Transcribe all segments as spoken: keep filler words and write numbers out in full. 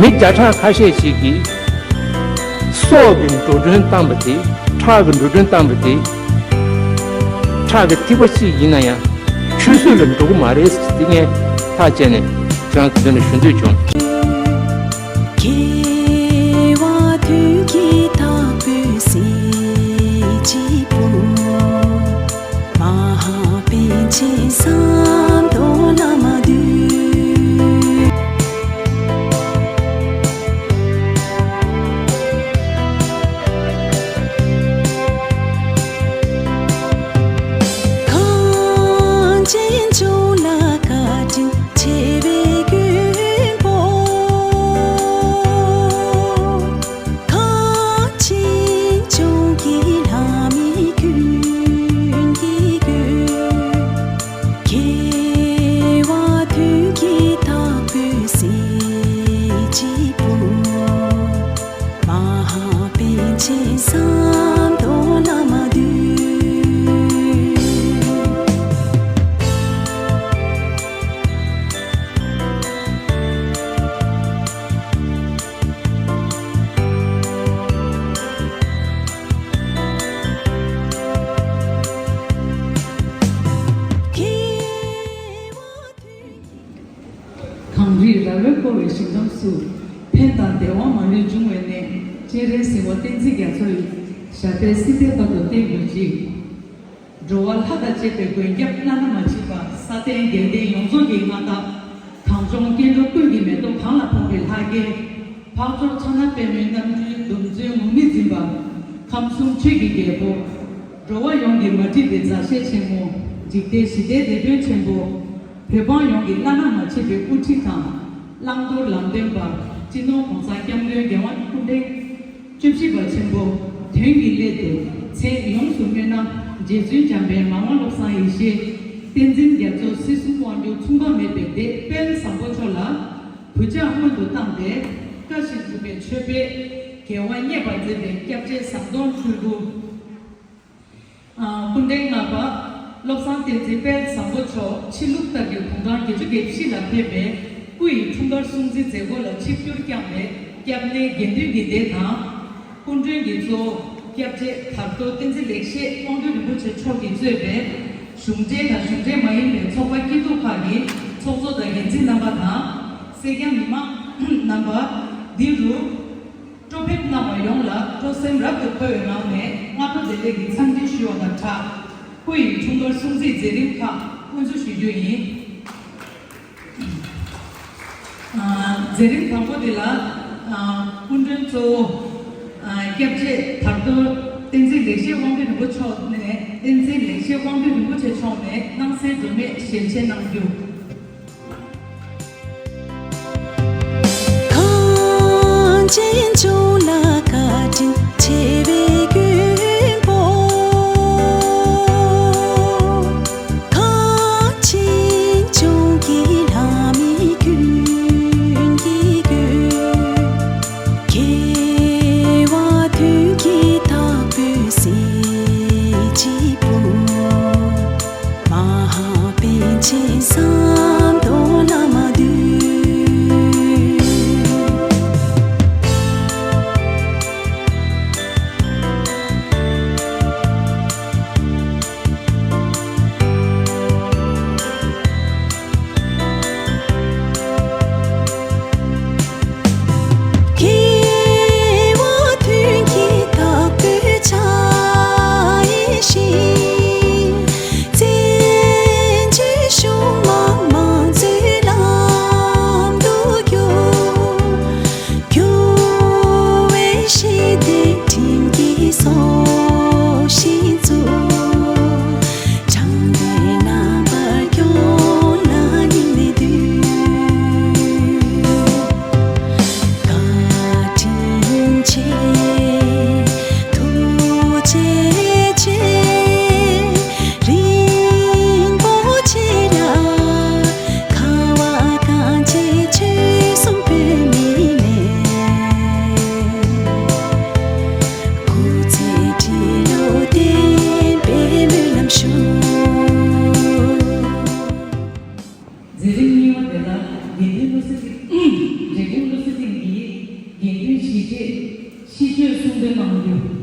མི་བརྒྱ་ཕྲག་ཁ་ཤས་ཤིག་གིས་སྲོག་གི་འགྲོ་གྲོན་བཏང་བ་དེ། ཁྲག་གི་འགྲོ་གྲོན་བཏང་བ་དེ། ཁྲག་གི་ཐིགས་པ་གཅིག་ཡིན་ན་ཡང་ཆུད་ཟོས་ལ་འགྲོ་གི་མ་རེད་ཟེར་དེ་ངས་ཐག་བཅད་ནས་ཁྱེད་རང་ཚོ་མདུན་ལ་ཞུ་འདོད་བྱུང་། སྐྱེ་བ་དོན་གྱི་བདག་པོའི་གཟི་བརྗིད་པོ། མ་ཧཱ་པཎ་ཆེན་ཟམ་གདོང་བླ་མ་འདུས། གངས་ཅན་ལྗོངས་ལ་བཀའ་དྲིན་ཆེ་བའི་མགོན་པོ། གངས་ཅན་ལྗོངས་ཀྱི་ལྷ་མི་ཀུན་གྱི་མགོན། སྐྱེ་བ་དོན་གྱི་བདག་པོའི་གཟི་བརྗིད་པོ། མ་ཧཱ་པཎ་ཆེན་ཟམ་གདོང་བླ་མ་འདུས། གངས་རིའི་ར་བས་བསྐོར་བའི་ཞིང་ཁམས་སུ། ཕན་དང་བདེ་བ་མ་ལུས་འབྱུང་བའི་གནས། སྤྱན་རས་གཟིགས་དབང་བསྟན་འཛིན་རྒྱ་མཚོ་ཡི། ཞབས་པད་སྲིད་མཐའི་བར་དུ་བརྟན་གྱུར་ཅིག། འགྲོ་བ་ལྷ་དང་བཅས་པའི་མགོན་སྐྱབས་བླ་ན་མ་མཆིས་པ། ས་སྟེང་རྒྱལ་བསྟན་ཡོངས་རྫོགས་ཀྱི་མངའ་བདག། གངས་ལྗོངས་སྐྱེ་འགྲོ་ཀུན་གྱི་མེ་ཏོག་གང་ལ་ཕོག་པའི་ལྷ་སྐལ། འཕགས་མཆོག་ཕྱག་ན་པདྨོའི་རྣམ་སྤྲུལ་སྡོམ་བརྩོན་ངུར་སྨྲིག་འཛིན་པ། ཁམས་གསུམ་ཆོས་ཀྱི་རྒྱལ་པོ། འགྲོ་བ་ཡོངས་ཀྱི་མ་འདྲིས་པའི་མཛའ་བཤེས་ཆེན་མོ། འཇིག་རྟེན་ཞི་བདེའི་དེད་དཔོན་ཆེན་པོ། བོད་འབངས་ཡོངས་ཀྱི་བླ་ན་མ་མཆིས་པའི་དབུ་ཁྲིད་དང་། བླང་དོར་ལམ་སྟོན་པ། སྤྱི་ནོར་༸གོང་ས་༸སྐྱབས་མགོན་རྒྱལ་དབང་སྐུ་ཕྲེང་བཅུ་བཞི་པ་ཆེན་པོ། དོན་གྱི་སླད་དུ་མཚན་ཡོངས་སུ་སྨོས་ན་རྗེ་བཙུན་འཇམ་དཔལ་མར་ཝང་བློ་བཟང་ཡེ་ཤེས། བསྟན་འཛིན་རྒྱ་མཚོ་སྲིད་གསུམ་དབང་སྒྱུར་མཚུངས་པ་མེད་པའི་སྡེ་དཔལ་བཟང་པོ་མཆོག་ལ་གུས་ཕྱག་སྔོན་དུ་བཏང་སྟེ། བཀའ་བཞིན་སྒྲུབ་པའི་མཆོད་པས་དགེ་བ་བརྙེས་པར་མཛད་པའི་སྐྱབས་རྗེ་ཟམ་གདོང་སྤྲུལ་སྐུ། ཨ། སྐུ་ཕྲེང་ལྔ་པ་བློ་བཟང་བསྟན་འཛིན་དཔལ་བཟང་པོ་མཆོག་ཕྱི་ལུགས་ལྟར་གྱི་དགུང་གྲངས་བརྒྱད་ཅུ་གྱ་བཞི་ལ་ཕེབས་པའི་སྐུ་ཡི་འཁྲུངས་སྐར་སྲུང་བརྩི་མཛད་སྒོ་ལ་ཆིབས་བསྒྱུར་བསྐྱངས་པའི་སྐྱབས་གནས་དགེ་འདུན་གྱི་སྡེ་དང་། སྐུ་མགྲོན་གྱི་གཙོ་བོ་སྐྱབས་རྗེ་དར་མདོ་བསྟན་འཛིན་ལེགས་བཤད་དབང་འདུས་རིན་པོ་ཆེ་མཆོག་གིས་གཙོས་པའི་གཞུང་འབྲེལ་དང་གཞུང་འབྲེལ་མ་ཡིན་པའི་ཚོགས་པ་སྐྱིད་སྡུག་ཁག་གི་ཚོགས་གཙོ་དང་འགན་འཛིན་རྣམ་པ་དང་། སེར་སྐྱ་མི་མང་རྣམ་པ། འདི་རུ། སྤྲོ་ཕེབས་གནང་བ་ཡོངས་ལ་སྤྲོ་སེམས་རབ་ཏུ་མཁོ་བའི་ངང་ནས་སྔ་དྲོ་བདེ་ལེགས་ཀྱི་འཚམས་འདྲི་ཞུ་བ་དང་སྦྲགས། སྐུ་ཡི་འཁྲུངས་སྐར་སྲུང་བརྩིའི་མཛད་རིམ་ཁག་དབུ་འཛུགས་ཞུ་རྒྱུ་ཡིན། ཨ། མཛད་རིམ་དང་པོ་འདི་ལ། ཨ། སྐུ་མགྲོན་གཙོ་བོ། ཨ། སྐྱབས་རྗེ་དར་མདོ་བསྟན་འཛིན་ལེགས་བཤད་དབང་འདུས་རིན་པོ་མཆོག་ནས། བསྟན་འཛིན་ལེགས་བཤད་དབང་འདུས་རིན་པོ་ཆེ་མཆོག་ནས་སྣང་གསལ་སྒྲོན་མེ་ཞལ་ཕྱེ་གནང་རྒྱུ། གངས་ཅན་ལྗོངས་ལ་བཀའ་དྲིན་ཆེ་བའི་མགོན་པོ། གངས་ཅན་ལྗོངས་ཀྱི་ལྷ་མི་ཀུན་གྱི་མགོན། སྐྱེ་བ་དོན་གྱི་བདག་པོའི་གཟི་བརྗིད་པོ། མ་ཧཱ་པཎ་ཆེན་ཟམ་གདོང་བླ་མ་འདུས། སྐྱེ་བ་དོན་གྱི་བདག་པོའི་ཕྱག་ཡིན་ཞིང་། བཙན་བྱོལ་གཞུང་དམངས་དམངས་གཙོའི་ལམ་དུ་བསྒྱུར། འགྱུར་བའི་ཞི་བདེའི་ཁྲིམས་ཀྱི་སྲོག་ཤིང་བཙུགས། དྲང་བདེན་རྣམ་པར་སྐྱོང་ལ་སྙིང་ནས་འདུད། བཀའ་དྲིན་ཆེ། ཐུགས་རྗེ་ཆེ། རིན་པོ་ཆེ་ལ་ཁ་བ་གངས་ཅན་ཆོལ་གསུམ་བོད་མིའི་གནས། སྐུ་ཚེ་ཁྲི་ལོ་བརྟན་པའི་སྨོན་ལམ་ཞུ། མཛད་རིམ་གཉིས་པ་དེ་ལ་དགེ་འདུན་བློ་གསལ་གྱི། དགེ་འདུན་བློ་གསལ་གྱི་ ཞེས་ཤིས་བརྗོད་གསུང་འདོན་གནང་རྒྱུ།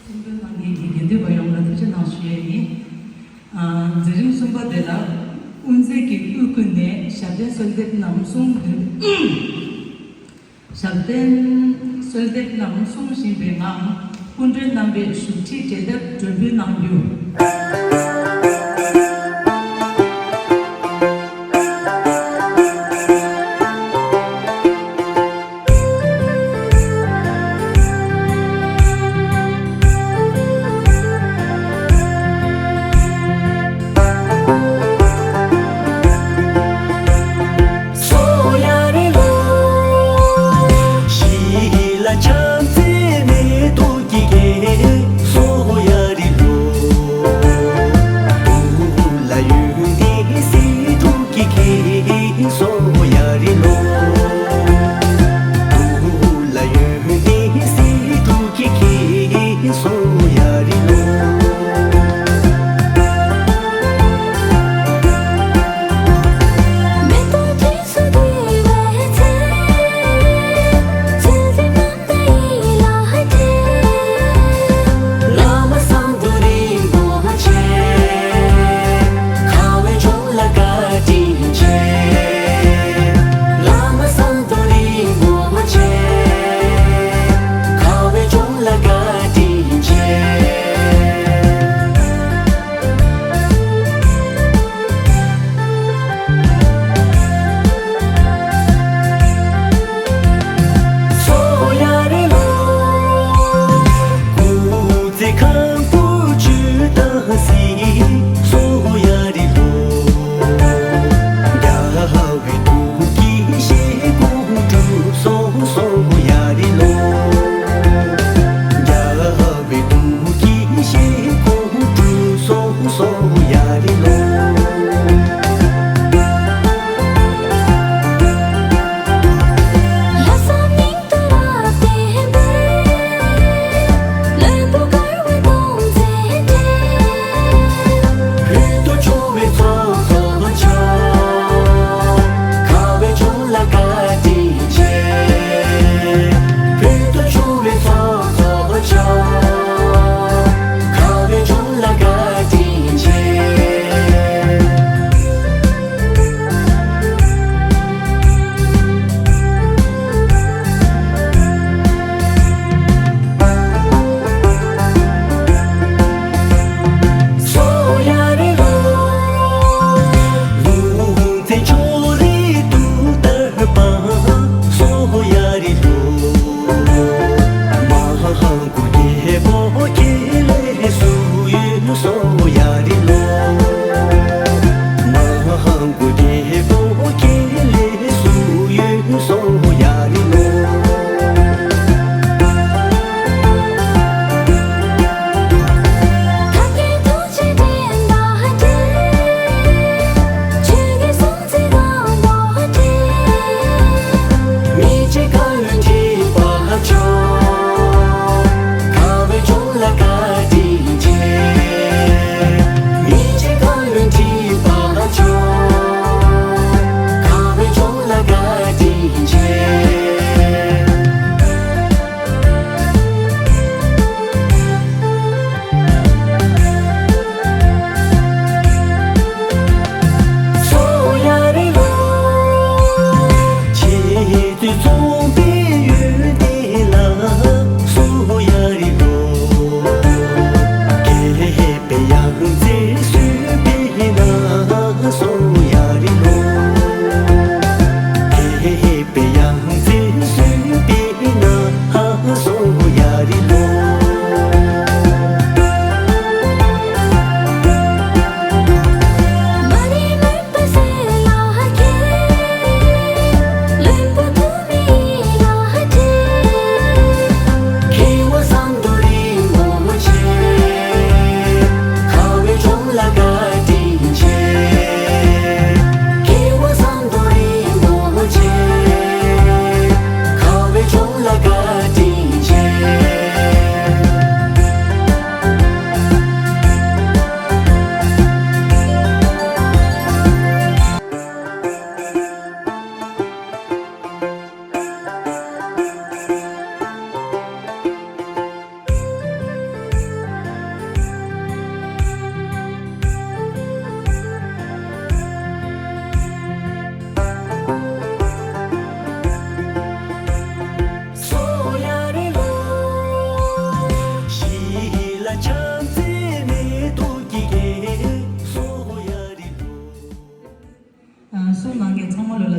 གསུང་འདོན་གནང་མཁན་གྱི་དགེ་འདུན་པ་ཡོངས་ལ་ཐུགས་རྗེ་གནང་ཞུ་ཡས་ཡིན། ཨ། མཛད་རིམ་གསུམ་པ་དེ་ལ་དབུ་མཛད་ཀྱིས་དབུས་ཀུན་ནས་ཞབས་བརྟན་གསོལ་འདེབས་རྣམས་གསུང་། ཞབས་བརྟན་གསོལ་འདེབས་རྣམས་གསུང་བཞིན་པའི་ངང་སྐུ་མགྲོན་རྣམ་པས་བཞུགས་ཁྲིའི་གྲལ་སྟབས་སྒྲོན་འབུལ་གནང་རྒྱུ།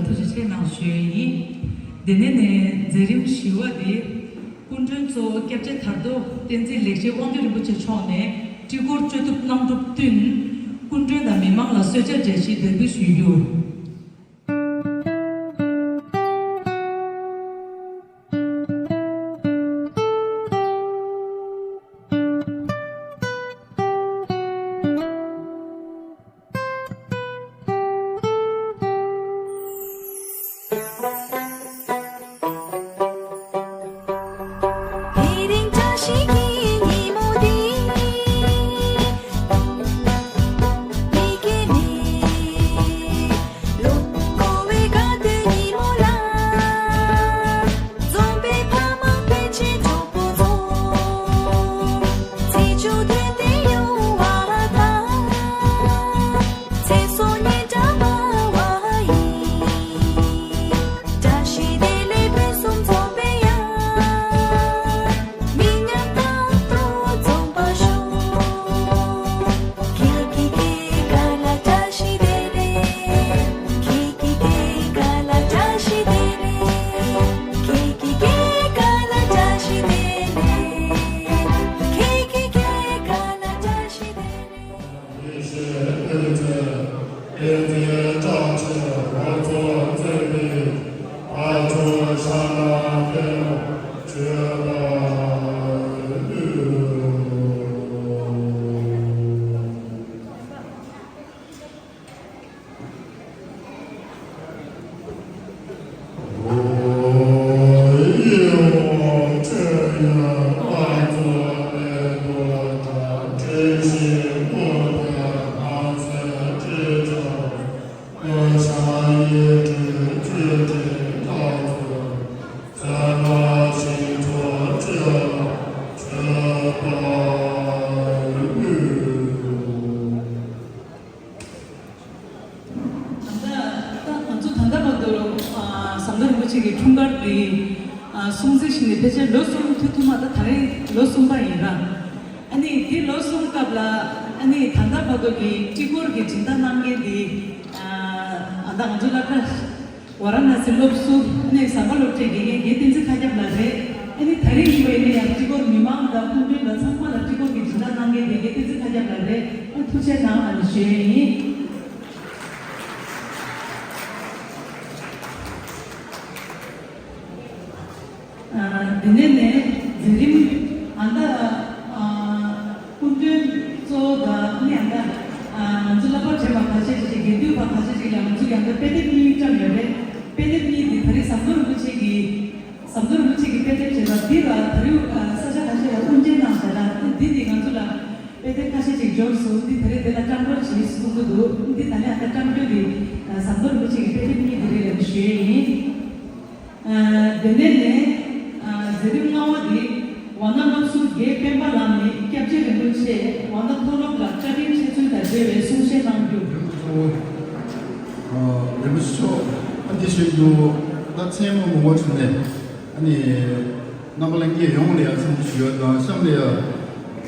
ཐུགས་རྗེ་ཆེ་གནང་ཞུ་ཡས་ཡིན། དེ་ནས་ནས་མཛད་རིམ་བཞི་བ་དེ། སྐུ་མགྲོན་གཙོ་བོ་སྐྱབས་རྗེ་དར་མདོ་བསྟན་འཛིན་ལེགས་བཤད་དབང་འདུས་རིན་པོ་ཆེ་མཆོག་ནས་སྤྲི་གོར་བཅོལ་གཏུབ་གནང་གྲུབ་བསྟུན། སྐུ་མགྲོན་དང་མི་མང་ལ་གསོལ་ཇ་འབྲས་བཞི་འདེགས་འབུལ་ཞུ་རྒྱུ། དེ་རིང་བཀྲ་ཤིས་ཀྱི་ཉིན་མོ་འདི། མི་སྐྱེ་མེད། ལོ་འཁོར་བའི་དགའ་སྟོན་ཉིན་མོ་ལ། འཛོམས་པའི་ཕ་མ་ཕལ་ཆེར་གྲོགས་པོ་ཚོ། ཚེས་བཅུ་དོན་ལྡན་ཡོང་བ་དང་། ཚེ་སྲོག་སྙིང་འདྲ་སྨྲ་བ་ཡིན། བཀྲ་ཤིས་བདེ་ལེགས་ཕུན་སུམ་ཚོགས་པའི་ཡང་། མི་ཉམས་རྟག་ཏུ་འཛོམས་པར་ཤོག་ཁྱེད་ཀྱི་སྐྱེས་སྐར་ལ་བཀྲ་ཤིས་བདེ་ལེགས། ཁྱེད་ཀྱི་སྐྱེས་སྐར་ལ་བཀྲ་ཤིས་བདེ་ལེགས། ཁྱེད་ཀྱི་སྐྱེས་སྐར་ལ་བཀྲ་ཤིས་བདེ་ལེགས། ཁྱེད་ཀྱི་སྐྱེས་སྐར་ལ་བཀྲ་ཤིས་བདེ་ལེགས། ད་ལྟ་ད་ང་ཚོ་ད་ལྟ་བར་དུ་ཨ་ཟམ་གདོང་རིན་པོ་ཆེ་གི་འཁྲུངས་སྐར་འདི་ཨ་སྲུང་བརྩི་ཞུས་ནས་ཕལ་ཆེར་ལོ་གསུམ་ཐུང་ཐུང་མ་གཏོགས་ད་རེས་ལོ་གསུམ་པ་ཡིན་ར། ཨ་ནི་འདི་ལོ་གསུམ་སྐབས་ལ་ཨ་ནི་ད་ལྟ་བར་དུ་གི་སྤྲི་གོར་གྱི་སྦྱིན་བདག་གནང་མཁན་འདི་ཨ་ད་ང་ཚོ་སློབ་གྲྭ་ཝཱ་ར་ཎ་སི་སློབ་ཟུར་ཨ་ནི་ཟམ་པ་སློབ་གྲྭའི་དགེ་རྒན་དགེ་བསྟན་འཛིན་མཁའ་ཁྱབ་ལགས་རེད། ཨ་ནི་ད་རེས་ཡིན་པ་ཡིན་ན་ཡང་སྤྲི་གོར་མི་མང་དང་སྐུ་མགྲོན་དང་ཚང་མ་ལ་སྤྲི་གོར་གྱི་སྦྱིན་བདག་གནང་མཁན་དེ་དགེ་བསྟན་འཛིན་མཁའ་ཁྱབ་ལགས་རེད། ཨ་ཐུགས་རྗེ་གནང་ཨ་ནི་ཞུ་ཡས་ཡིན། ཨ་དེ་ནས་ནས་མཛད་རིམ་ཨ་ད་ཨ་སྐུ་མགྲོན་གཙོ་བོ་དང་ཨ་ནི་ཨ་ད་ཨ་ང་ཚོ་བསླབ་པ་གྲས་པ་ཁ་ཤས་ཅིག་དགེ་འདུན་པ་ཁ་ཤས་ཅིག་ལ་ང་ཚོ་ཡང་ད་དཔེ་དེབ་གཉིས་བཀྲམ་ཡོད་རེད། དཔེ་དེབ་གཉིས་དེ་ད་རེས་ཟམ་གདོང་རིན་པོ་ཆེ་གི་ཟམ་གདོང་རིན་པོ་ཆེ་གི་དཔེ་དེབ་བྱས་པ་འདི་ལ་ད་རེས་ཨ་ས་ཆ་ཁ་ཤས་ལ་དབུ་འབྱེད་གནང་བཞག་ད་འདི་འདི་ང་ཚོ་ལ་དཔེ་དེབ་ཁ་ཤས་ཅིག་འབྱོར་སོང་། འདི་ད་རེས་འདི་ལ་བཀྲམ་སྐྱོར་བྱེད་གསུང་གི་འདུག་འདི་ད་ནས་ཨ་ད་བཀྲམ་སྐྱོར་འདི་ཨ་ཟམ་གདོང་རིན་པོ་ཆེ་གི་དཔེ་དེབ་གཉིས་འདི་རེད་ལབ་ཞུ་ཡས་ཡིན། ཨ་དེ་ནས་ནས་ཨ་མཛད་རིམ་ལྔ་པ་འདི་ཝཱ་ཎ་སློབ་ཟུར་དགེ་སྤེན་པ་ལགས་ནས་སྐྱབས་རྗེ་རིན་པོ་ཆེ་ཝཱ་ཎ་མཐོ་སློབ་ལ་བཀའ་དྲིན་ཆེ་མཚོན་དང་འབྲེལ་བའི་གསུང་བཤད་གནང་རྒྱུ། རིན་པོ་ཆེ་མཆོག་ཨ་འདི་བྱེད་རྒྱུ་ད་མཚན་མོ་མང་པོ་བྱུང་ནས་ཨ་ནི་རྣམ་པ་ལྷན་རྒྱས་ཡོངས་ལ་ཡང་འཚམས་འདྲི་ཞུ་ཡ་དང་གཤམ་ལ་ཡང་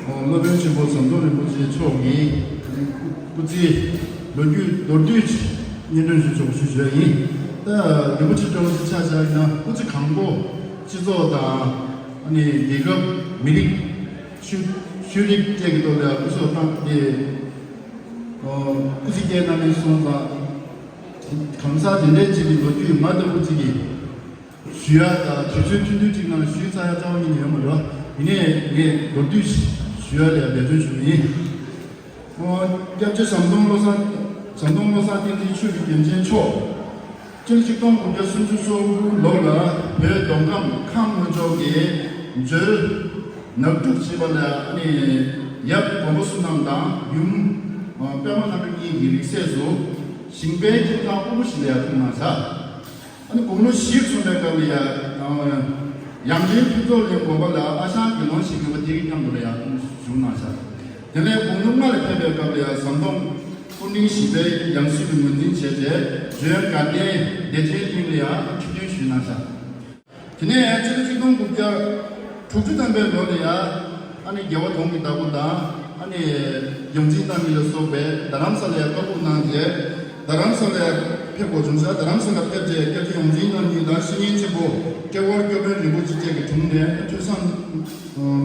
སློབ་དཔོན་ཆེན་པོ་ཟམ་གདོང་རིན་པོ་ཆེ་མཆོག་གིས་སྐུ་ཚེའི་ལོ་རྒྱུས་མདོར་བསྡུས་ཤིག་སྙན་སྒྲོན་ཞུ་ཆོག་ཞུ་ཞུ་ཡ་ཡིན། ད་རིན་པོ་ཆེ་མཆོག་ཆ་བཞག་ན་སྐུ་ཚེ་གང་པོ་སྤྱི་ཚོགས་དང་ཨ་ནི་རྒྱལ་ཁབ་མི་རིགས་ཆོས་ཆོས་རིག་བཅས་ཀྱི་ཐོག་ལ་སྐུ་སྲོག་བཏང་སྟེ་སྐུ་ཚེ་བསྐྱལ་གནང་མིན་སོང་ཙང་གང་ཟག་དེ་འདྲའི་ཅིག་གི་ལོ་རྒྱུས་ང་ལྟ་བུ་ཅིག་གིས་ཞུ་ཡ་དང་དུས་ཚོད་ཐུང་ཐུང་ཅིག་ནང་ཞུས་ཚར་ཡ་རྩ་བ་ཉིད་ནས་ཡོད་མ་རེད། ཡིན་ནའི་ངས་མདོར་བསྡུས་ཞུ་ཡ་ལ་འབད་བརྩོན་ཞུ་གི་ཡིན། སྐྱབས་རྗེ་ཟམ་གདོང་བློ་བཟང་ཟམ་གདོང་བློ་བཟང་བསྟན་འཛིན་ཆོས་ཀྱི་རྒྱལ་མཚན་མཆོག་སྤྱི་ལོ་ཆིག་སྟོང་དགུ་བརྒྱ་སུམ་ཅུ་སོ་དགུ་ལོ་ལ་བོད་མདོ་ཁམས་ཁམས་ལྷོ་ཕྱོགས་ཀྱི་མཛོད་ནགས་འབྲུག་ཅེས་པ་ལ་ནི་ཡབ་མགོན་པོ་བསོད་ནམས་དང་ཡུམ་པདྨ་མཁའ་འགྲོ་གཉིས་ཀྱི་རིགས་སྲས་སུ་ཞིང་པའི་ཁྱིམ་ཚང་དབུལ་པོ་ཞིག་ལ་ཡར་འཁྲུངས་གནང་ཤག་ཨ་ནི་དགུང་ལོ་བཞི་སོན་པའི་སྐབས་ལ་ཡ། ཡང་ཅིན་ཕུན་ཚོགས་གླིང་དགོན་པ་ལ་ཨ་ཞང་དགེ་སློང་ཞིག་ཡོད་པ་དེ་གི་མཉམ་དུ་ལ་ཡ་བཞུགས་གནང་ཤག་དེ་ནས་དགུང་ལོ་ལྔ་ལ་ཕེབས་པའི་སྐབས་ལ་ཡ་ཟམ་གདོང་སྐུ་ཕྲེང་བཞི་པའི་ཡང་སྲིད་ཀྱི་ངོས་འཛིན་བྱས་རྗེས་འཇོན་དགའ་ལྡན་བདེ་ཆེན་གླིང་ལ་ཡ་ཁྲི་སྟོན་ཞུས་གནང་ཤག་དེ་ནས་སྤྱི་ལོ་ཆིག་སྟོང་དགུ་བརྒྱ་དྲུག་ཅུ་ཐམ་པའི་ལོ་ལ་ཡ། ཨ་ནི་རྒྱལ་བ་དོན་གྱི་བདག་པོ་དང་ཨ་ནི་ཡོངས་འཛིན་རྣམ་གཉིས་ལ་སོགས་པའི་རྡ་རམ་ས་ལ་ཡ་བཀའ་ཕོབ་གནང་རྗེས་རྡ་རམ་ས་ལ་ཡ་ ཕེབས་དགོས་བྱུང་ཤག་རྡ་རམ་ས་ལར་ཕེབས་རྗེས་སྐྱབས་རྗེ་ཡོངས་འཛིན་རྣམ་གཉིས་དང་བཤེས་གཉེན་ཆེན་པོ་སྐྱབས་མགོན་སྐྱབས་མགོན་རིན་པོ་ཆེ་བཅས་ཀྱི་དྲུང་ནས་ཐོས་བསམ་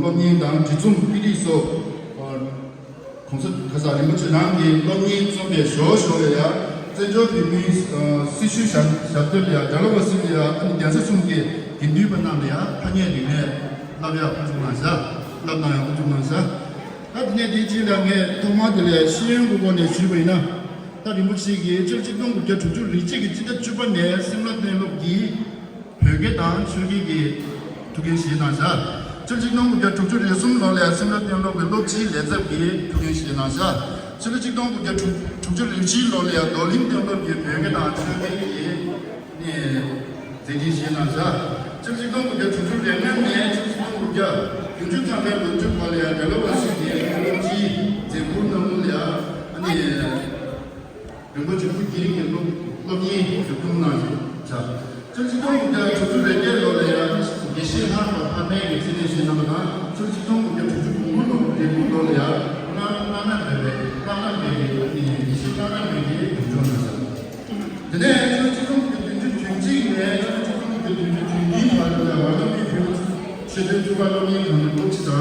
སློབ་གཉེར་དང་དྲི་བསུང་དཔེ་རིས་སོགས་༸གོང་ས་ཁ་སང་རིན་པོ་ཆེ་རང་གི་སློབ་གཉེར་གཙོ་བའི་ཞོར་ཞོར་ལ་ཡང་བཙན་བྱོལ་བོད་མིའི་སྲི་ཞུ་ཞབས་ཞབས་སྟོན་ལ་ཡང་རྒྱ་ལོ་བ་སི་ལ་ཡང་ཨ་ནི་གདན་ས་གསུམ་གྱི་དགེ་འདུན་པ་རྣམས་ལ་ཡང་ཐ་སྙད་རིག་གནས་བསླབ་ཡག་དབུ་འཛུགས་གནང་ཤག་བསླབ་གནང་ཡག་དབུ་འཛུགས་གནང་ཤག་ད་དེ་ནས་དེའི་རྗེས་ལ་ངས་ཐོག་མར་དེ་ལས་ཤེས་ཡོན་གྱི་སྒོ་ནས་ཞུས་པ་ཡིན་ན། ད་རིན་པོ་ཆེ་གིས་ཕྱི་ལོ་ཆིག་སྟོང་དགུ་བརྒྱ་དྲུག་ཅུ་རེ་གཅིག་གི་སྤྱི་ཟླ་བཅུ་པ་ནས་སེམས་ལ་གཏན་སློབ་ཀྱིས་བོད་སྐད་དང་ཆོས་སྐད་ཀྱི་ཐུགས་འགན་བཞེས་གནང་བཞག་ཕྱི་ལོ་ཆིག་སྟོང་དགུ་བརྒྱ་དྲུག་ཅུ་རེ་གསུམ་ལོ་ལ་སེམས་ལ་གཏན་སློབ་ཀྱི་སློབ་སྤྱིའི་ལས་ཚབ་ཀྱི་ཐུགས་འགན་བཞེས་གནང་བཞག་ཕྱི་ལོ་ཆིག་སྟོང་དགུ་བརྒྱ་དྲུག་ཅུ་རེ་བཞི་ལོ་ལ་རྡོར་གླིང་གཏན་སློབ་ཀྱི་བོད་སྐད་དང་ཆོས་སྐད་ཀྱི་ནས་མཛད་འཕྲིན་བཞེས་གནང་བཞག་ཕྱི་ལོ་ཆིག་སྟོང་དགུ་བརྒྱ་དྲུག་ཅུ་རེ་ལྔ་ནས་ཕྱི་ལོ་ཆིག་སྟོང་དགུ་བརྒྱ་བདུན་ཅུ་ཐམ་པའི་ལོ་མཇུག་བར་ལ་ཡང་རྒྱ་ལོ་བ་སི་ལའི་སློབ་སྤྱིའི་མཛད་ཁུར་གནང་མུས་ལ་ཡང་ཨ་ནི། རིན་པོ་ཆེ་སྐུ་སྒེར་གྱི་སློབ་སློབ་གཉེར་མཛད་ཁུར་གནང་བཞིན་བྱ། ཕྱི་ལོ་ཆིག་སྟོང་དགུ་བརྒྱ་དྲུག་ཅུ་རེ་བརྒྱད་ལོ་ལ་ཡང་དགེ་བཤེས་ལྷ་དང་ཕ་མའི་གི་མཚན་གནས་བཞེས་གནང་བ་དང་ཕྱི་ལོ་ཆིག་སྟོང་དགུ་བརྒྱ་དྲུག་ཅུ་གོ་དགུ་ལོ་རེ་དགུ་ལོ་ལ་ཡང་སྔགས་སྔགས་ནག་མེད་པའི་སྔགས་ནག་མེད་ཀྱི་དགེ་བཤེས་སྔགས་ནག་མེད་ཀྱི་དགེ་སྦྱོང་གནང་བྱ། དེ་ནས་ཕྱི་ལོ་ཆིག་སྟོང་དགུ་བརྒྱ་བདུན་ཅུ་དོན་གཅིག་ནས་ཕྱི་ལོ་ཆིག་སྟོང་དགུ་བརྒྱ་བདུན་ཅུ་དོན་བདུན་བར་དུ་ལ་ཝཱ་ར་ཎ་སིའི་བོད་ཆོས་དོན་གཙུག་ལག་སློབ་གཉེར་ཁང་གི་སློབ་སྤྱི་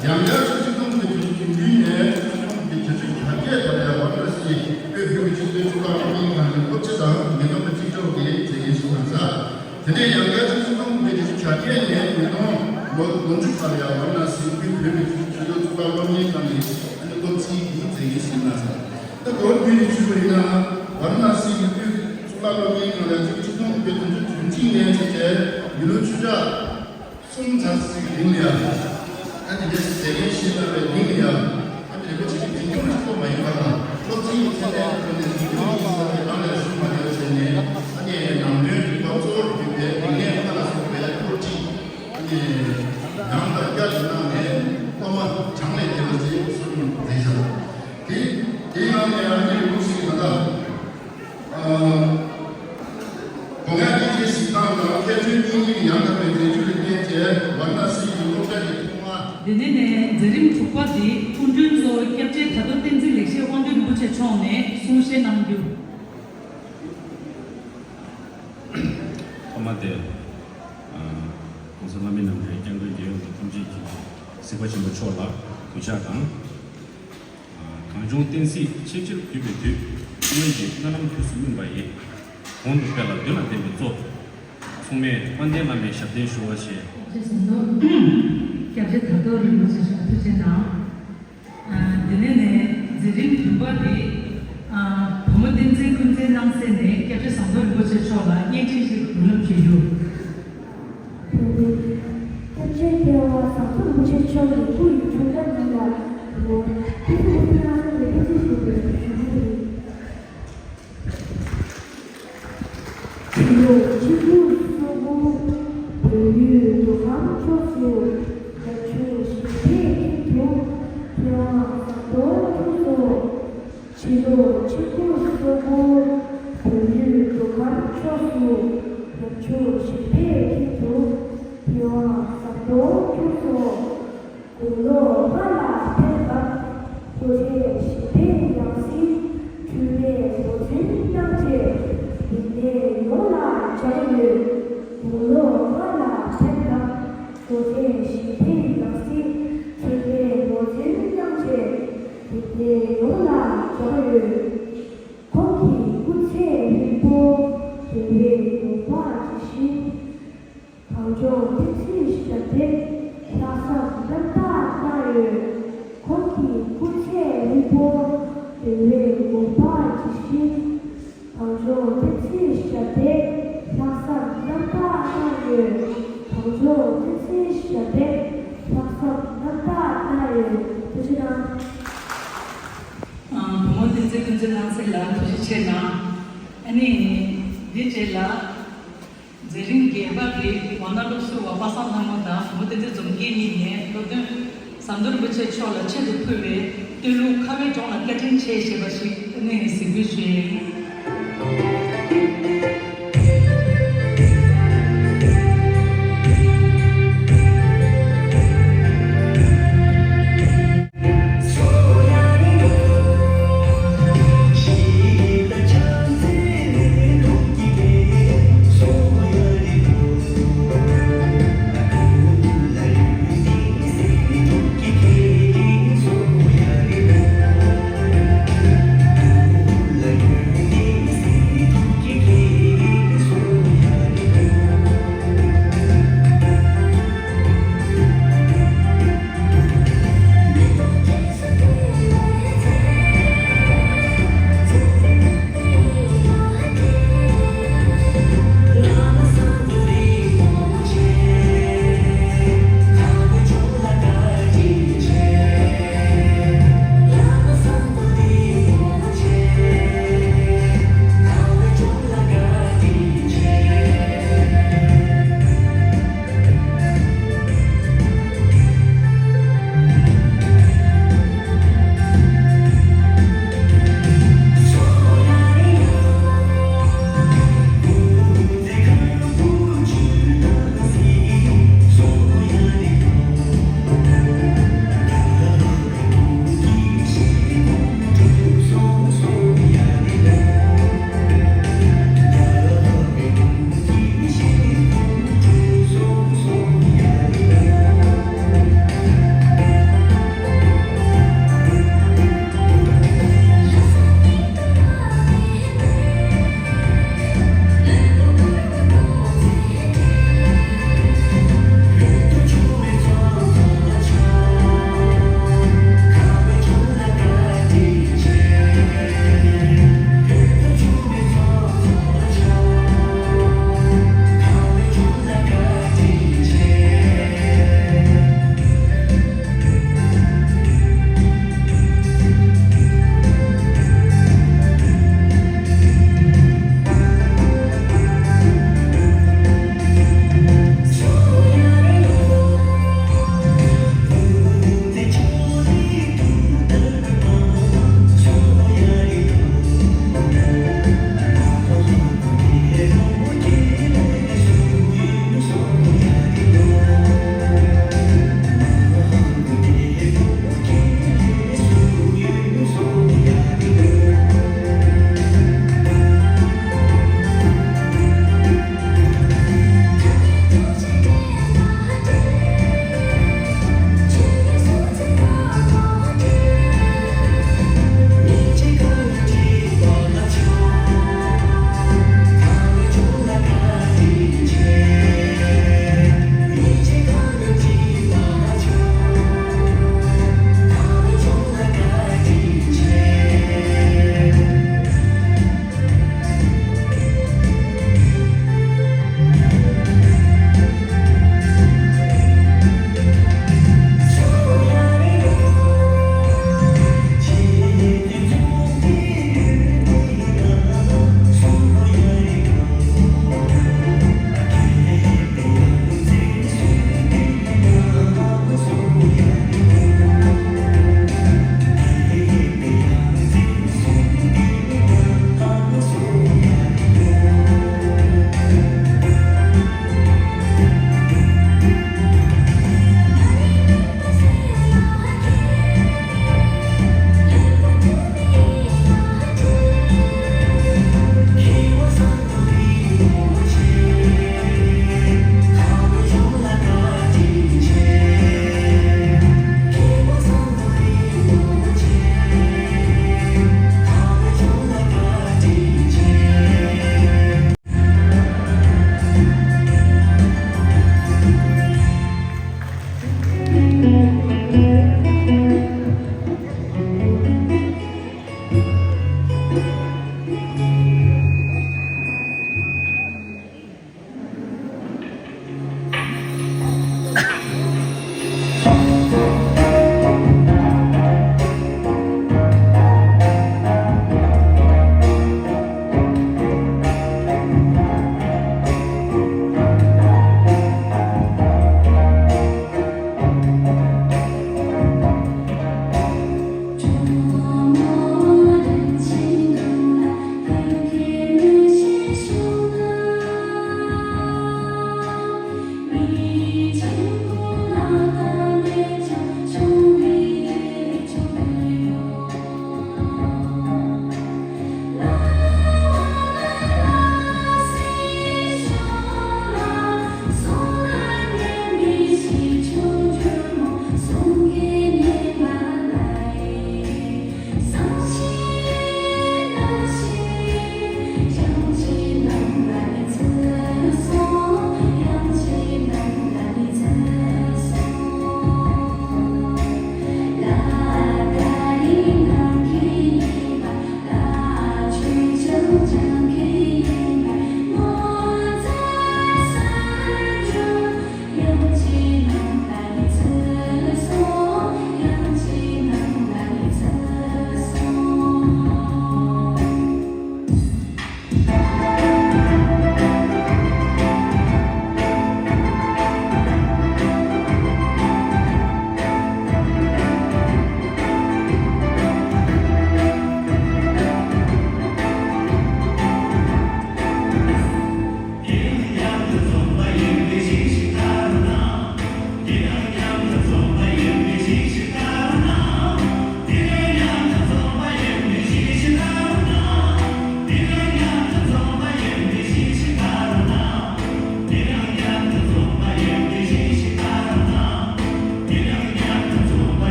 དང་། ཡང་བསྐྱར་ཕྱི་ལོ་ཆིག་སྟོང་དགུ་བརྒྱ་བདུན་ཅུ་དོན་བདུན་ནས་ཕྱི་ལོ་ཆིག་སྟོང་དགུ་བརྒྱ་བརྒྱད་ཅུ་གྱ་བརྒྱད་བར་ལ་ཝཱ་ར་ཎ་སི་བོད་ཁྱིམ་གྱི་ཆོས་དོན་གཙུག་ལག་སློབ་གཉེར་ཁང་གི་སློབ་སྤྱི་དང་ཉིས་སྟོང་དང་གཅིག་ལོ་གི་མཛད་འགན་ཞིག་གནང་ས། དེ་ནས་ཡང་བསྐྱར་ཕྱི་ལོ་ཆིག་སྟོང་དགུ་བརྒྱ་བརྒྱད་ཅུ་གྱ་བརྒྱད་ནས་ཉིས་སྟོང་ལོ་ལོ་མཇུག་བར་ལ་ཡང་ཝཱ་ར་ཎ་སི་བོད་ཁྱིམ་གྱི་ཆོས་དོན་གཙུག་ལག་སློབ་གཉེར་ཁང་གི་སློབ་སྤྱི་གི་མཛད་འགན་ཞིག་གནང་ས། ད་མདོར་བསྡུས་ནས་ཞུས་པ་ཡིན་ན། ཝཱ་ར་ཎ་སི་ཡི་དབུས་གཙུག་ལག་སློབ་གཉེར་ཁང་ལ་ཕྱི་ལོ་ཆིག་སྟོང་དགུ་བརྒྱ་བདུན་ཅུ་དོན་གཅིག་ནས་བྱས་རྗེས་མི་ལོ་ཆུ་ཚོད་གསུམ་ཙམ་ཞིག་རིང་ལ་ཡང་། ཨ་ནི་དེ་མཛད་འགན་བཞེས་གནང་བའི་རིང་ལ་ཡང་། ཨ་ནི་རིན་པོ་ཆེ་གི་འཛིན་སྐྱོང་གཅིག་པོ་མ་ཡིན་པ་དང་སློབ་ཚན་གྱི་ཐད་ནས་ཁོ་ནས་འཛིན་སྐྱོང་གི་ས་དེ་ནང་ལས་ཟུར་མ་ཡོད་བྱས་ནས། ཨ་ནི་ནང་དོན་རིག་པ་གཙོ་བོར་གྱུར་པའི་རིག་གནས་ལྔ་ལ་སོགས་པའི་སློབ་ཁྲིད། ཨ་ནི་ཡང་དང་བསྐྱར་དུ་གནང་ནས་སློབ་མ་གྲངས་ལས་འདས་པ་ཞིག་གསོ་སྐྱོང་མཛད་བཞག་དེ་དེའི་ནང་ནས་ཨ་ནི་རིན་པོ་ཆེ་གིས་ད་ལྟ། ཨ། དགོངས་ཡངས་སྙིང་རྗེའི་གཟིགས་སྟངས་དང་ཁྱད་ཆོས་གཉིས་ཀྱི་ཡང་དག་པའི་མཛད་སྤྱོད་ལ་བརྟེན་ཏེ་ཝཱ་ར་ཎ་སི་ཡི་སློབ་གྲྭ་གི་ཐོག་མ། དེ་ནས་ནས་མཛད་རིམ་དྲུག་པ་འདི་སྐུ་མགྲོན་གཙོ་བོ་སྐྱབས་རྗེ་དར་རྡོ་བསྟན་འཛིན་ལེགས་བཤད་དབང་ཕྱུག་རིན་པོ་ཆེ་མཆོག་ནས་གསུང་བཤད་གནང་རྒྱུ། ཐོག་མ་དེ། ཨ། ༸གོང་ས་བླ་མེད་རྣམ་རྒྱལ་སྐྱབས་མགོན་རྒྱལ་ཡོངས་དང་ཐམས་ཅད་མཁྱེན་པའི་གཟིགས་པ་ཆེན་པོ་མཆོག་ལ་གུས་ཕྱག་དང་། གངས་ལྗོངས་བསྟན་སྲིད་ཆེས་ཆེར་གུས་པའི་དུས། སྔོན་གྱི་བླ་ན་མེད་དུས་སུ་སྨིན་པ་ཡི། གོང་དུ་སྤེལ་ལ་མདུན་ལ་བསྟན་པའི་གཙོ། མཚུངས་མེད་དཔལ་ལྡན་བླ་མའི་ཞབས་བརྟན་ཞུ་བ་ཞེས། སྐྱབས་རྗེ་དར་རྡོ་རིན་པོ་ཆེ་མཆོག་ཐུགས་རྗེ་གནང་། ཨ། དེ་ནས་ནས་མཛད་རིམ་བདུན་པ་འདི། ཨ། བུ་མོ་བསྟན་འཛིན་ཀུན་གསལ་སྣང་གསལ་ནས་སྐྱབས་རྗེ་ཟམ་གདོང་རིན་པོ་ཆེ་མཆོག་ལ་བརྙན་འཕྲིན་ཞིག་འབུལ་ལམ་ཞུས་རྒྱུ། སྐྱབས་རྗེ་རྒྱལ་བ་ཟམ་གདོང་རིན་པོ་ཆེ་མཆོག་གི་སྐུ་ཡི་འཁྲུངས་སྐར་ཉིན་ལ་བོད་ཕྱི་སྲིད་བློན་ཁྲི་ལྷ་ས་ནས་ཕེབས་བསུ་ཞུ་བའི་ཞུ་རྒྱུ་ཡིན། ཕྱི་ལོ་ཆིག་སྟོང་དགུ་བརྒྱ་བདུན་ཅུ་དོན་ལྔ། བོད་ཡུལ་མདོ་ཁམས་ཕྱོགས་སུ་རབ་བྱུང་ཞིང་ཕེབས་ཀྱི་འདུག་མཁས་དབང་ཟམ་གདོང་མཆོག་གསུངས། ཕྱི་ལོ་ཆིག་སྟོང་དགུ་བརྒྱ་བདུན་ཅུ་དོན་ལྔ། བོད་ཡུལ་མདོ་ཁམས་ཕྱོགས་སུ་རབ་བྱུང་ཞིང་ཕེབས་ཀྱི་འདུག་མཁས་དབང་ཟམ་གདོང་མཆོག་གསུངས། དགུང་ལོ་ལྔ་ལ་ཕེབས་སྐབས་སྐུ་ཕྲེང་ཞིང་ཕེབས་ཡང་སྲིད་འཕྲིན་ལས་ངོས་འཛིན་གནང་རྗེས་རིག་གནས་ཡོངས་ལ་སྦྱངས་ཡོད། དགུང་ལོ་ལྔ་ལ་ཕེབས་སྐབས་སྐུ་ཕྲེང་ཞིང་ཕེབས་ཡང་སྲིད་འཕྲིན་ལས་ངོས་འཛིན་གནང་རྗེས་རིག་གནས་ཡོངས་ལ་སྦྱངས་ཡོད། ཁོང་གི་སྐུ་ཚེ་རིང་པོ་དགེ་བའི་དགོངས་པ་ཇི་བཞིན། གངས་ལྗོངས་བསྟན་སྲིད་ཞབས་པད་ལྷག་བསམ་རྣམ་དག་གནང་ཡོད། ཁོང་གི་སྐུ་ཚེ་རིང་པོ་དགེ་བའི་དགོངས་པ་ཇི་བཞིན། གངས་ལྗོངས་བསྟན་སྲིད་ཞབས་པད་ལྷག་བསམ་རྣམ་དག་གནང་ཡོད། གངས་ལྗོངས་བསྟན་སྲིད་ཞབས་པད་ལྷག་བསམ་རྣམ་དག་གནང་ཡོད། ཐུགས་རྗེ་གནང་། ཨ། བུ་མོ་བསྟན་འཛིན་ཀུན་གསལ་སྣང་གསལ་ལགས་ཐུགས་རྗེ་ཆེ་གནང་། ཨ་ནི་འདི་རྗེས་ལ། མཛད་རིམ་བརྒྱད་པ་གི་ཝང་ན་སློབ་ཟུར་བ་པ་སངས་ལྷ་མོ་དང་བུ་མོ་བསྟན་འཛིན་འཛོམས་རྒྱས་གཉིས་ནས་སློབ་སྟོན་ཟམ་གདོང་རིན་པོ་ཆེ་མཆོག་ལ་ཆེད་དུ་ཕུལ་བའི་བསྟོད་གླུ་ཁ་བའི་ལྗོངས་ལ་སྐད་འཕྲིན་ཆེ་ཞེས་པ་ཞིག་ནས་གཟིགས་འབུལ་ཞུ་ཡི།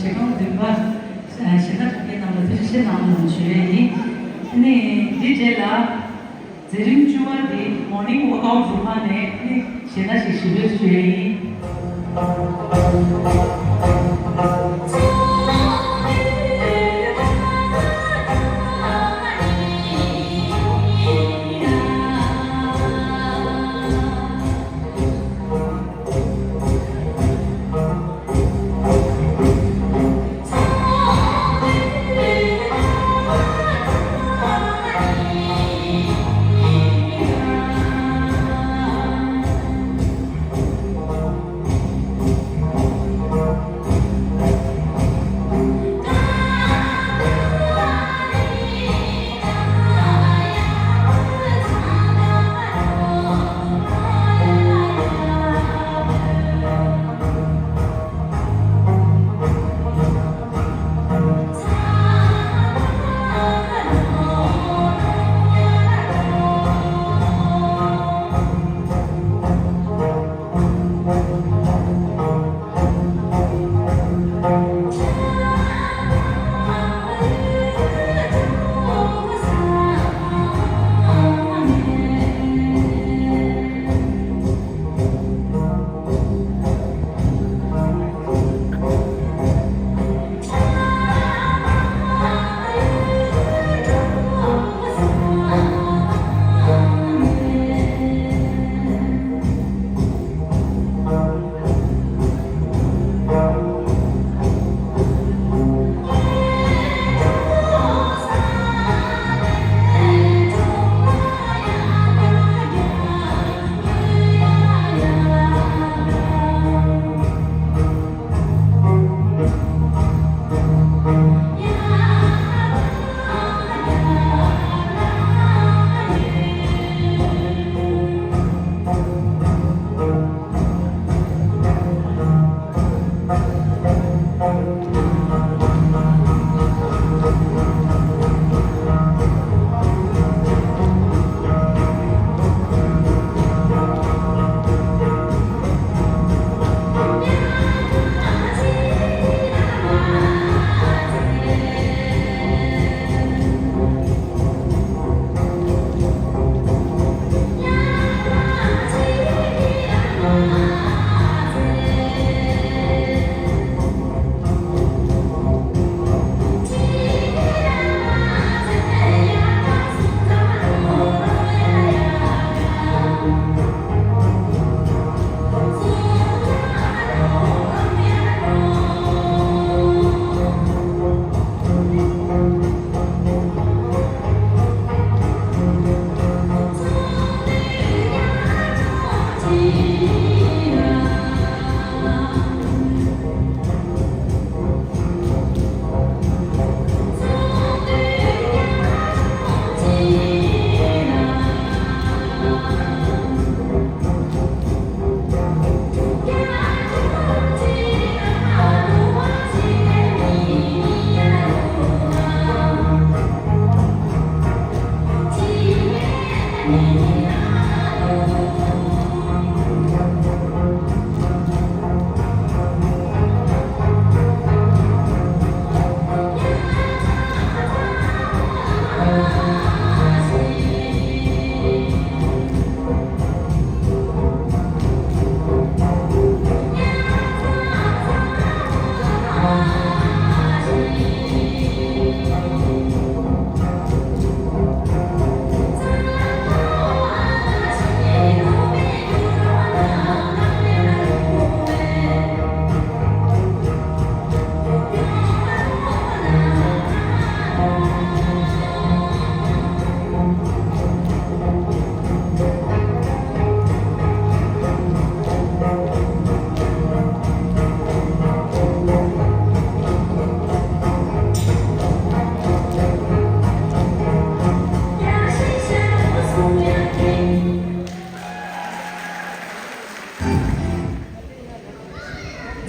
གཞས་གཏོང་འདུན་པ་གཞས་སྣ་གྲགས་རྒྱས་རྣམས་ལ་ཐུགས་རྗེ་ཆེ་གནང་ལུང་ཞུ་ཡས་ཡིན། ཨ་ནི་འདི་རྗེས་ལ་མཛད་རིམ་བཅུ་པ་འདི་མོར་ནིང་ཝོག་ཨའུཊ་འཛུགས་ཁང་ནས་ཨ་ནི་གཞས་སྣ་ཞིག་ཞུ་འབུལ་ཞུ་ཡས་ཡིན།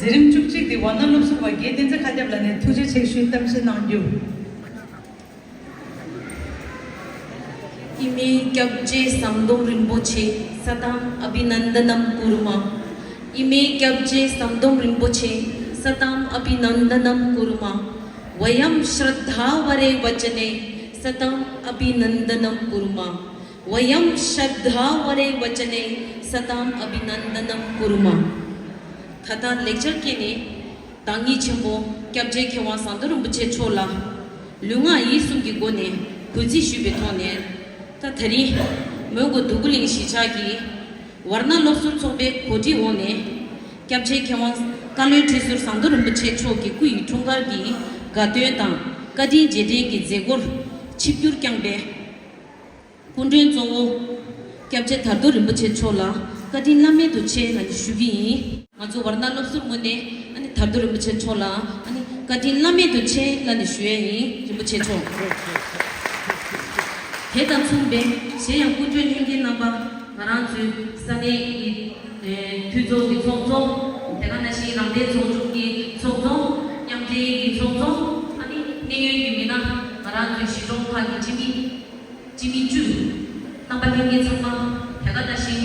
མཛད་རིམ་བཅུ་གཅིག་དེ་ཝཱ་ཎ་སློབ་ཟུར་བ་དགེ་བསྟན་འཛིན་མཁའ་ཁྱབ་ལགས་ནས་ཐུགས་རྗེ་ཆེ་ཞུའི་གཏམ་བཤད་གནང་རྒྱུ། इमे क्यब्जे सम्दोम रिम्पोछे सतां अभिनन्दनं कुरुमा। इमे क्यब्जे सम्दोम रिम्पोछे सताम् अभिनन्दनं कुर्म। वयं श्रद्धावरे वचने सताम् अभिनन्दनं कुर्म। वयं श्रद्धावरे वचने सताम् अभिनन्दनं कुर्म। ད་ལྟ་ལེགས་སྦྱར་སྐད་ནས་བདག་ཉིད་ཆེན་པོ་སྐྱབས་རྗེ་མཁས་དབང་ཟམ་གདོང་རིན་པོ་ཆེ་མཆོག་ལ་ལུས་ངག་ཡིད་གསུམ་གྱི་སྒོ་ནས་གུས་བརྩི་ཞུས་པའི་ཐོག་ནས། ད་དེ་རིང་མོན་གྷོ་འདོད་རྒུ་གླིང་གཞིས་ཆགས་ཀྱི་ཝར་ཎ་སློབ་ཟུར་ཚོགས་པའི་གོ་སྒྲིག་འོག་ནས། སྐྱབས་རྗེ་མཁས་དབང་བཀའ་བློན་ཁྲི་ཟུར་ཟམ་གདོང་རིན་པོ་ཆེ་མཆོག་གི་སྐུ་ཡི་འཁྲུངས་སྐར་གྱི་དགའ་སྟོན་དང་བཀའ་དྲིན་རྗེས་དྲན་གྱི་མཛད་སྒོར་ཆིབས་བསྒྱུར་བསྐྱངས་པའི་སྐུ་མགྲོན་གཙོ་བོ་སྐྱབས་རྗེ་དར་རྡོ་རིན་པོ་ཆེ་མཆོག་ལ་བཀའ་དྲིན་བླ་མེད་དུ་ཆེ་ལབ་ནས་ཞུ་གི་ཡིན། ང་ཚོ་ཝར་ཎ་སློབ་ཟུར་ངོས་ནས་ཨ་ནི་དར་རྡོ་རིན་པོ་ཆེ་མཆོག་ལ་ཨ་ནི་བཀའ་དྲིན་བླ་མེད་དུ་ཆེ་ལབ་ནས་ཞུ་ཡས་ཡིན། རིན་པོ་ཆེ་མཆོག་དེ་དང་མཚུངས་པའི་གཞན་ཡང་སྐུ་མགྲོན་ལྷན་རྒྱས་རྣམ་པ། ང་རང་ཚོའི་ས་གནས་ཀྱི་ཨེ་འཐུས་ཚོགས་ཀྱི་ཚོགས་གཙོ། དེ་ག་ནང་བཞིན་རང་བདེན་ཚོགས་ཆུང་གི་ཚོགས་གཙོ། མཉམ་འབྲེལ་གྱི་ཚོགས་གཙོ། ཨ་ནི་གནད་ཡོད་ཀྱི་མི་སྣ། ང་རང་ཚོའི་གཞིས་གྲོང་ཁག་གི་སྤྱི་མི། སྤྱི་མི་བཅུ། རྣམ་པ་ལྷན་རྒྱས་ཚང་མ། དེ་ག་ནང་བཞིན་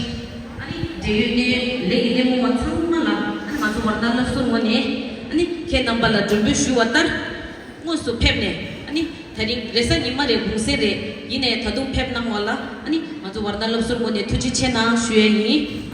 ཨ་ནི་འབྲེལ་ཡོད་གནད་ཡོད་ལས་ཀྱི་སྣེ་མོ་བ་ཚང་མ་ལ། ཨ་ནི་ང་ཚོ་ཝར་ཎ་སློབ་ཟུར་ངོས་ནས་ཨ་ནི་ཁྱེད་རྣམ་པ་ལ་མགྲོན་འབོད་ཞུ་བ་ལྟར། དངོས་སུ་ཕེབས་ནས་ཨ་ནི་དེ་རིང་རེས་གཟའ་ཉི་མ་རེད། གུང་སེང་རེད། ཡིན་ནའི་ད་དུང་ཕེབས་གནང་བ་ལ་ཨ་ནི་ང་ཚོ་ཝར་ཎ་སློབ་ཟུར་ངོས་ནས་ཐུགས་རྗེ་ཆེ་གནང་ཞུ་ཡས་ཡིན།